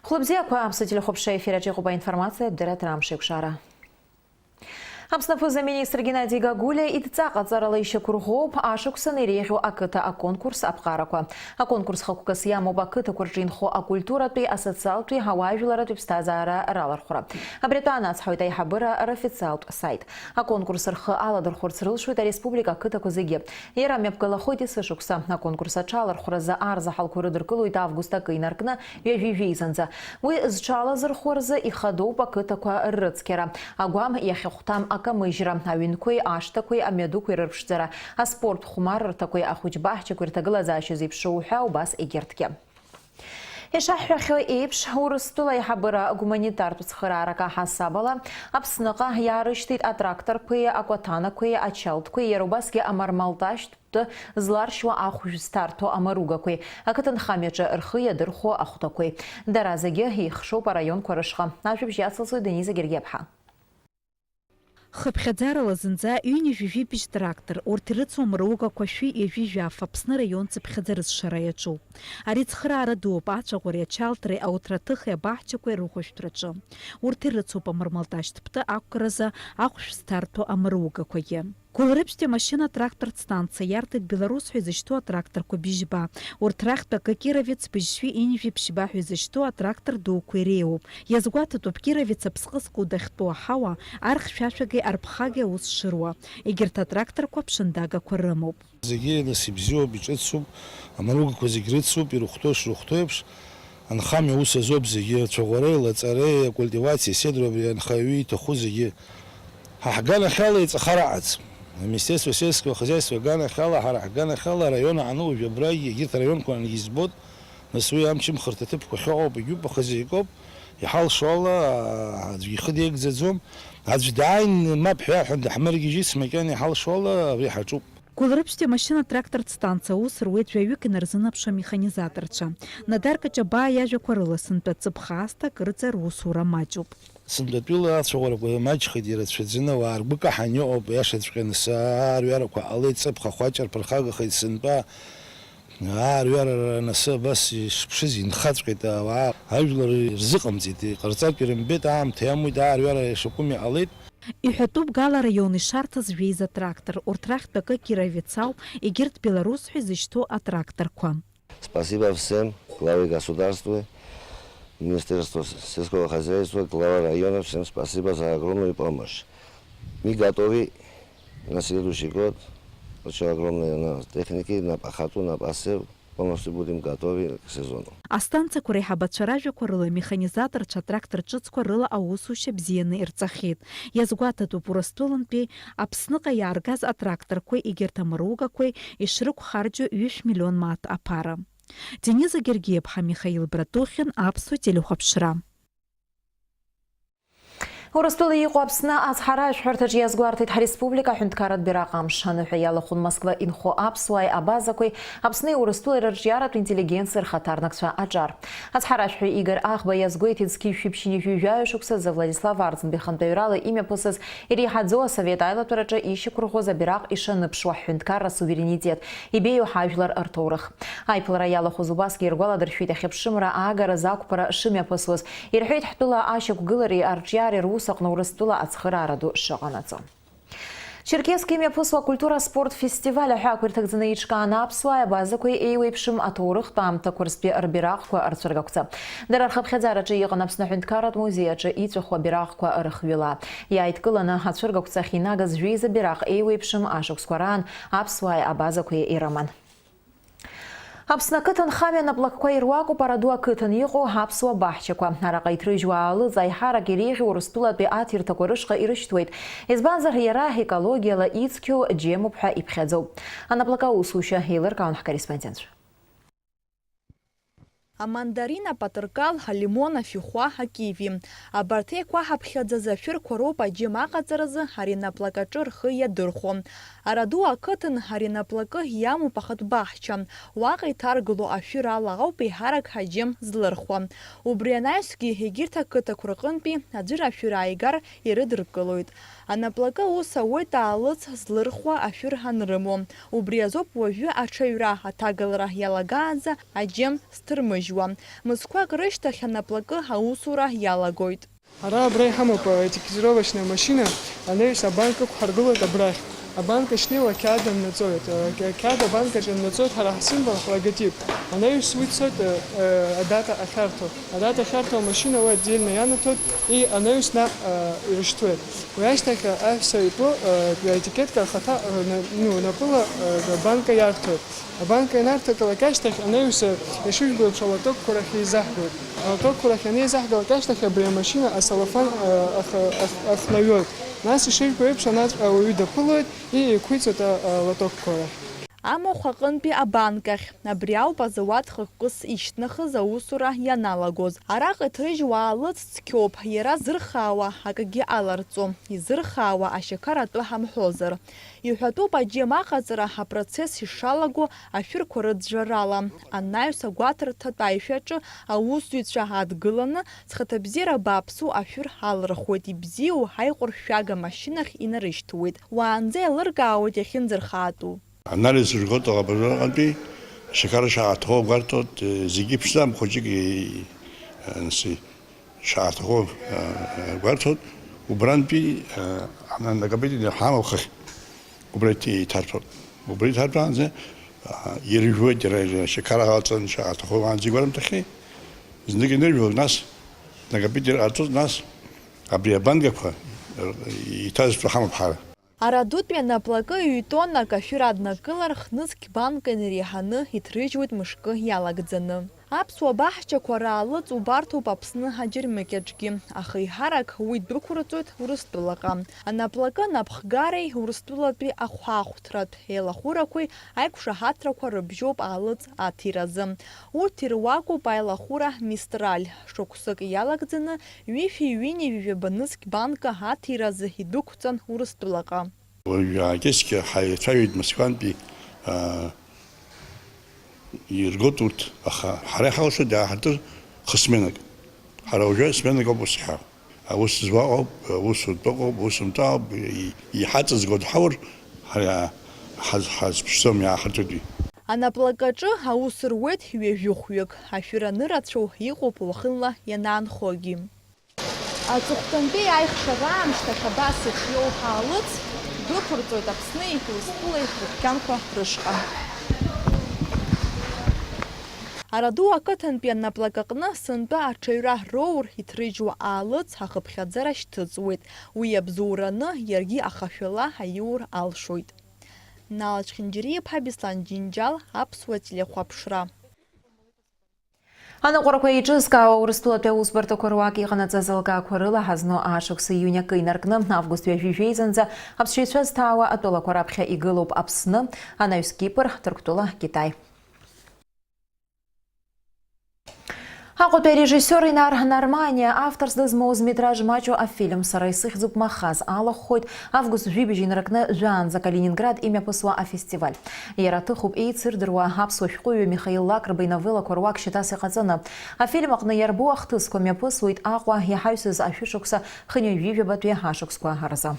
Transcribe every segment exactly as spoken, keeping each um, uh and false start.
Хәлыбзиақәа, аԥсуа телехәаԥшра ефир аҿы иҟоуп аинформациа, дара ҭрамшеиқәшара. Аԥсны аԥыза-министр Геннади Гагулиа идҵа ҟаҵарала ишьақәырӷәӷәоуп ашықәсан иреиӷьу ақыҭа аконкурс аԥҟарақәа. Аконкурс хықәкыс иамоуп ақыҭақәа рҿы инхо акультуратәи, асоциалтәи, ауаажәларатәи ԥсҭазаара ралархәра. Абри атәы анацҳауеит аиҳабыра рофициалтә саит. Аконкурс рхы аладырхәырц рылшоит ареспублика ақыҭақәа зегьы. Иара мҩаԥгалахоит есышықәса. Аконкурс аҽалархәразы арзаҳалқәа рыдыркылоит август акы инаркны ҩажәи жәеизанӡа. Уи зҽалазырхәо рзы ихадоуп ақыҭақәа ррыцқьара, агәам иахьахәҭам акамыжьра, аҩнқәеи ашҭақәеи амҩадуқәеи рырԥшӡара, аспорт хәмаррҭақәеи ахәыҷбаҳчақәеи рҭагылазаашьа зеиԥшроу ҳәа убас егьырҭгьы. Ишаҳҳәахьоу еиԥш, Урыстәыла аиҳабыра гуманитартә цхыраарак аҳасабала, Аԥсныҟа иаарышьҭит атракторқәеи, акәаҭанақәеи, ачалтқәеи, иара убасгьы амармалташьтә тәы зларшьуа ахәшә зҭарҭәо амаругақәеи, ақыҭанхамҩаҿы рхы иадырхәо ахәҭақәеи. Дара зегьы еихшоуп араионқәа рышҟа. Ажәабжь иацылҵоит Дениза Гергиаԥҳа. Хыԥхьаӡарала зынӡа ҩынҩажәи жәибжь трактор, урҭ ирыцу амаругақәа шәи ҩажәи жәаф Аԥсны араион цыԥхьаӡа рызшара иаҿуп. Ари цхыраара дууп ацәаӷәареи ачалтреи, ауҭраҭыхи абаҳчақәеи рыхәышәтәраҿы. Урҭ ирыцуп амармалташьтә тәы ақәкразы ахәшә зҭарҭәо амаругақәагьы. Гәылрыԥшьтәи амашьына-трактортә станциа иарҭеит Беларус ҳәа изышьҭоу атракторқәа бжьба. Урҭ рахьтә акы Кировец быжьшәи Инжәи ԥшьба ҳәа изышьҭоу атрактор дуқәа иреиуоуп. Иазгәаҭатәуп Кировец аԥсҟы зку дахьтәоу аҳауа, архьшәашәагеи арԥхагеи аус шыруа. Егьырҭ атракторқәа ԥшындагақәа рымоуп. Зегьы нас ибзиоуп, иҿыцуп, амаругақәа зегь рыцуп, ирыхәҭоу шрыхәҭоу еиԥш, анхамҩа ус азоуп зегьы, ацәаӷәареи, лаҵареи, акультивациеи, седрои, абри анхаҩы иҭаху зегьы. Ҳа ҳганахьала иҵахар аҟаӡам. Аминистерство сельского хозяйства аганахьала, ҳара ҳганахьала араион аҟны уажә абра егьырҭ араионқәа ангьы избоит, нас уи амчымхырҭа ҭыԥқәа ахьыҟоуп, егьуп, аха зегь акоуп, иҳалшо ала, аӡәгьы ихы деигӡаӡом. Аӡә дааин, мап ҳәа ҳәа даҳмыргьежьит, макьана иҳалшо ала, абри ҳаҿуп. Гәылрыԥшьтәи амашьына-трактортә станциа аус руеит жәаҩык инарзынаԥшуа механизаторцәа. Надар Каҷабаа иажәақәа рыла, сынтәа ҵыԥх аасҭа акырӡа русура маҷуп. Сынтәатәила ацәаӷәарақәа маҷхеит ирацәаӡаны, ауаа ргәы каҳан иҟоуп, иашаҵәҟьаны, саарҩарақәа ҟалеит, ҵыԥх ахәаҷ арԥырхагахеит сынтәа. Аарҩарара анасы абас ишԥшыз инхаҵәҟьеит ауаа. Ажәлар ирзыҟамҵеит, иҟарҵартә ирымбеит, аамҭа иамуит, аарҩара шакәым иҟалеит. Иҳәатәуп Гал араион ишарҭаз жәеиза трактор, урҭ рахьтә акы Кировец ауп, егьырҭ Беларус ҳәа изышьҭоу атракторқәа. Спасибо всем, главе государства, Министерству сельского хозяйства, глава района, всем спасибо за огромную помощь. Мы готовы на следующий год, очень огромные на техники, на пахоту, на посев, полностью будем готовы к сезону. Астанциақәа реиҳабацәа ражәақәа рыла, механизаторцәа атрактор ҿыцқәа рыла аусушьа бзианы ирҵахьеит. Иазгәаҭатәуп Урыстәылантәи Аԥсныҟа иааргаз атракторқәеи егьырҭ амаругақәеи ишрықәхарџьу ҩышә миллион мааҭ аԥара. Дениза Гергиаԥҳа, Михаил Братухин, Аԥсуа телехәаԥшра. Урыстәыла иҟоу Аԥсны ацҳаражәҳәарҭаҿы иазгәарҭеит ҳреспублика аҳәынҭқарратә бираҟ амш аныҳәа иалахәын Москва инхо аԥсуааи абазақәеи Аԥсни Урыстәылеи рырҿиаратә интеллигенциа рхаҭарнакцәа аҿар. Ацҳаражәҳәаҩ Игор Аӷба иазгәеиҭеит, зқьи жәшәи ԥшьынҩажәи жәаҩа шықәсазы Владислав Арӡынба ихантәаҩрала имҩаԥысыз, иреиҳаӡоу асовет аилатәараҿы ишьақәырӷәӷәаз абираҟ ишаныԥшуа, ҳҳәынҭқарра суверенитет, ибеиоу ҳажәлар рҭоурых. Аиԥылара иалахәыз убасгьы иргәаладыршәеит ахьыԥшымра аагаразы ақәԥара шымҩаԥысуаз. Ирҳәеит, ҳтәыла ашьақәгылареи арҿиареи рус аҟны Урыстәыла ацхыраара ду шыҟанаҵо. Черкесск имҩаԥысуа акультура спорт фестиваль аҳәаақәа ирҭагӡаны иҿкаан аԥсуааи абазақәеи еиуеиԥшым аҭоурыхтә аамҭақәа рзтәи рбираҟқәа рцәыргақәҵа. Дара рхыԥхьаӡараҿы иҟан Аԥсны аҳәынҭқарратә музеи аҿы иҵәаху абираҟқәа рыхҩыла. Иааидкыланы ацәыргақәҵахь инагаз жәеиза бираҟ еиуеиԥшым ашықәсқәа раан аԥсуааи абазақәеи ирыман. Аԥсны ақыҭанхамҩа анаплакқәа ируакуп Араду ақыҭан иҟоу аԥсуа баҳчақәа. Араҟа иҭрыжьуа аалыҵ аиҳарак иреиӷьу Урыстәылатәи аҭирҭақәа рышҟа ирышьҭуеит. Избанзар, иара екологиала ицқьоу џьемуп ҳәа иԥхьаӡоуп. Анаплакы аусушьа еилыркаауан ҳкорреспондентцәа. Амандарин, апатырқал, алимон, афихәа, акиви. Абарҭ еиқәаҳаԥхьаӡаз ашәырқәа роуп аџьым аҟаҵаразы ари анаплакаҿы рхы иадырхәо. Араду ақыҭан ари анаплакы иамоуп ахатә баҳча. Уаҟа иҭаргыло ашәыр ала ауп еиҳарак аџьым злырхуа. Убри анаҩсгьы егьырҭ ақыҭақәа рҟынтәи аӡәыр ашәыр ааигар ирыдыркылоит. Анаплакы аус ауеит аалыҵ злырхуа ашәыр анрымоу. Убри азоуп уажәы аҽаҩра аҭагалара иалагаанӡа аџьым зҭырмыжь Џьуа мызқәак рышьҭахь анаплакы аусура иалагоит. Ара абра иҳамоуп, э, еттикетировочная машина, анаҩс абанк ықәҳаргылоит абрахь. Абанк шьнеиуа ақьаад аннаҵоит. Э, қьа-, қьаад абанк аҿы аннаҵоит ҳара ҳсимвол, ҳлоготип. Анаҩс уи цоит, э, э, адата ахьарҭо. Адата ахьарҭо амашьына уи отдельно ианаҭоит, и анаҩс наҟ, э, ирышьҭуеит. Уи ашьҭахь аҳәса ипло, э, аетикетка ахаҭа, э, на-, ну, напыла, э, абанка иарҭоит. Абанка инарҭагылак ашьҭахь анаҩс ишыжәбо еиԥш алотокқәа рахь еизаҳгоит. Алотокқәа рахь анеизаҳгалак ашьҭахь абри амашьына асалафан, а, ах-, ах-, ахнаҩоит. Нас ишыжәбо еиԥш анаҵә ауаҩы даԥылоит, и еиқәиҵоит а-, алотокқәа рахь. Амахә аҟынтәи абанк ахь. Абри ауп азауад хықәкыс ишьҭнахыз аусура ианалагоз. Араҟа иҭрыжьуа аалыҵ цқьоуп, иара зырхаауа акгьы аларҵом, изырхаауа ашьақар атәы ҳамҳәозар. Иҳәатәуп аџьем аҟаҵара апроцесс ишалаго ашәырқәа рыӡәӡәарала. Анаҩс агәаҭарҭатә аишәаҿы аусзуҩцәа адгыланы, зхаҭабзиара бааԥсу ашәыр алырхуеит, ибзиоу аиҟәыршәага машьынахь инарышьҭуеит. Уаанӡа еилыркаауеит иахьынӡархаатәу. Анализ ргоит аҟабараҟынтәи, ашьақар шаҳаҭхо гәарҭоит, зегьы ԥшӡам, хәыҷык, анси. Шаҳаҭхо, а, гәарҭоит, убрантәи, а, ҳананагабеит ҳамахахь, убра иҭ-, иҭарҭәоит. Убра иҭарҭәаанӡа, а, иржәуеит, иара, иара, шьақар аалҵын, шаҳаҭхо уаанӡа игәарымҭахьеит. Знык иныржәуеит, нас, нагабеит иҟарҵоит, нас, абри абангақәа, р-, иҭазҵо ҳамоуп ҳара. Арадутәи анаплакы ҩ-тоннак ашәыр аднакылар, хнызқь банка инареиҳаны иҭрыжьуеит мышкы иалагӡаны. Аԥсуа баҳчақәа раалыҵ убарҭоуп Аԥсны аџьармыкьаҿгьы, аха еиҳарак уи дәықәырҵоит Урыстәылаҟа. Анаплакы анапхгареи Урыстәылатәи ахәаахәҭратә еилахәырақәеи аиқәшаҳаҭрақәа рыбжьоуп аалыҵ аҭиразы. Урҭ ируакуп аилахәыра Мистраль, шықәсык иалагӡаны ҩышәи ҩынҩажәи жәаба нызқь банка аҭиразы идәықәҵан Урыстәылаҟа. Уажәы аакьыскьа ҳаицәажәеит Москвантәи, аа, иргоит урҭ, аха ҳара иҳалшоит иааҳартыр хысменак. Ҳара уажәы сменак ауп ус иҳәа. Аус зуа ыҟоуп, аусутә ыҟоуп, усумҭа ауп, и-, иҳаҵызго дҳаур, ҳара ҳаз-, ҳазԥшӡом, иааҳартыртәи. Анаплакаҿы аус руеит ҩажәи хәҩык, ашәыр анырацәоу иҟоуп уахынла ианаанхогьы. Аҵыхәтәантәи аихшара аамышьҭахь абас еиԥш иоуҳәа аалыҵ дәықәырҵоит Аԥсни Урыстәылеи рыдәқьанқәа рышҟа. Араду ақыҭантәи анаплак аҟны сынтәа аҽаҩра роур, иҭрыжьуа аалыҵ ахыԥхьаӡара шьҭыҵуеит. Уи абзоураны иаргьы ахашәала аиур алшоит. Нала Чхинџьариа-иԥҳа, Беслан Џьынџьал, Аԥсуа телехәаԥшра. Аныҟәарақәа еиҿызкаауа Урыстәылатәи аусбарҭақәа руак иҟанаҵаз алкаақәа рыла ҳазну ашықәс июнь акы инаркны, август ҩажәи жәеизанӡа аԥсшьаҩцәа зҭаауа атәылақәа раԥхьа игылоуп Аԥсны, анаҩс Кипр, Ҭырқәтәыла, Китай. Аҟәатәи арежиссиор Инар Нарманиа авторс дызмоуз метраж маҷу афильм Сара исыхьӡуп Махаз алахәхоит август жәибжь инаркны жәаанӡа Калининград имҩаԥысуа афестиваль. Иара аҭыхуп еицырдыруа аԥсуа шәҟәыҩҩы Михаил Лакрба иновеллақәа руак шьаҭас иҟаҵаны. Афильм аҟны иарбоу ахҭысқәа мҩаԥысуеит Аҟәа иҳаҩсыз ашәышықәса хынҩажәижәабатәи ашықәсқәа рзы.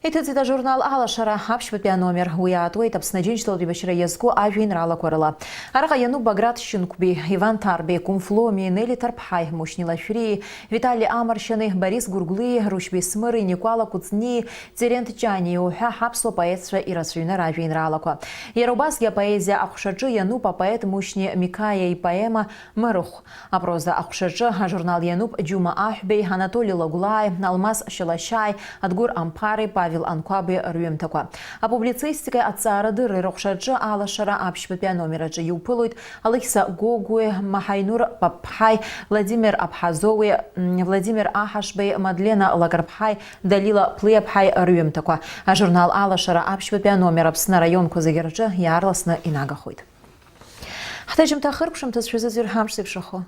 Иҭыҵит ажурнал Алашара аԥшьбатәи аномер. Уи аатуеит Аԥсны Аџьынџьтәылатә еибашьра иазку ажәеинраалақәа рыла. Араҟа иануп Баграт Шьынқәбеи, Иван Ҭарбеи, Кәымф Ломиеи, Нели Ҭарԥҳаи, Мушьни Лашәриеи, Витали Амаршьани, Борис Гәыргәлиеи, Рушьбеи Смыри, Никәала Кәыҵниеи, Терент Ҷаниеи уҳәа ҳаԥсуа поетцәа ирацәаҩны ражәеинраалақәа. Иара убасгьы апоезиа аҟәшаҿы иануп апоет Мушьни Миқаиа ипоема Марыхә. Апроза аҟәшаҿы ажурнал иануп Џьума Аҳәбеи, Анатоли Лагәлааи, Алмас Шьалашьааи, Адгәыр Амԥари, Павел Анқәаби рҩымҭақәа. Апублицистикеи аҭҵаарадырреи рыҟәшаҿы алашара аԥшьбатәи аномер аҿы иуԥылоит Алықьса Гогәуи, Маҳаинур Папԥҳаи, Владимир Аԥҳазоуи, м, Владимир Аҳашбеи, Мадлена Лакрԥҳаи, Далила Плиаԥҳаи рҩымҭақәа. Ажурнал Алашара аԥшьбатәи аномер Аԥсны араионқәа зегьы рҿы иаарласны инагахоит. Ҳҭыжьымҭа ахыркәшамҭаз шәазыӡырҩ ҳамш зеиԥшрахо.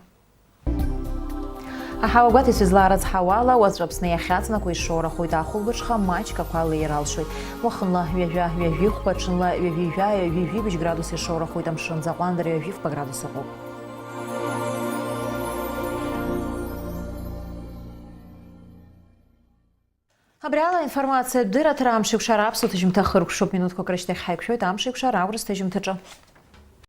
Аҳауа гәаҭеицәа злаарыцҳауала, уаҵәы Аԥсны иахьаҵанакуа ишоурахоит ахәылбыҽха, маҷк ақәа леир алшоит. Уахынла ҩажәа, ҩажәихәба, ҽынла ҩажәижәа, ҩажәижәибжь градус ишоурахоит, амшын аӡы аҟәандара ҩажәифба градус ыҟоуп. Абри ала аинформациатә дырраҭара Амшеикәшара аԥсуа ҭыжьымҭа хыркәшоуп. Минуҭқәак рышьҭахь ҳаиқәшәоит Амшеикәшара аурыс ҭыжьымҭаҿы.